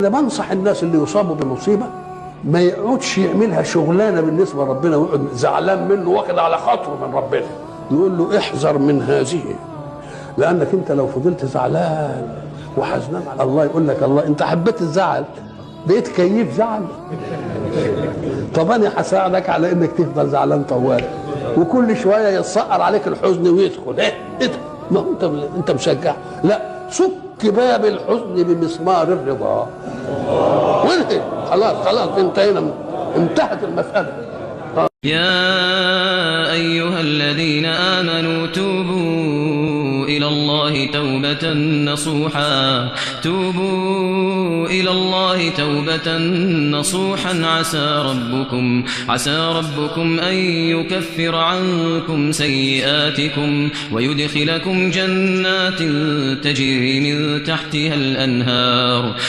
انا بنصح الناس اللي يصابوا بمصيبة ما يقعدش يعملها شغلانة بالنسبة لربنا ويقعد زعلان منه واخد على خاطره من ربنا. نقول له احذر من هذه، لانك انت لو فضلت زعلان وحزنان على الله يقول لك الله انت حبيت الزعل، بقيت كيف زعل؟ طب انا هساعدك على انك تفضل زعلان طوال، وكل شوية يتسقر عليك الحزن ويدخل. ايه ادخل، ما هو انت مشجع. لا، سك باب الحزن بمسمار الرضا وانهي، خلاص خلاص انتهينا، انتهت المسالة. يا أيها الذين آمنوا توبوا إلى الله توبة نصوحا، توبوا إلى الله توبة نصوحا، عسى ربكم أن يكفر عنكم سيئاتكم ويدخلكم جنات تجري من تحتها الأنهار.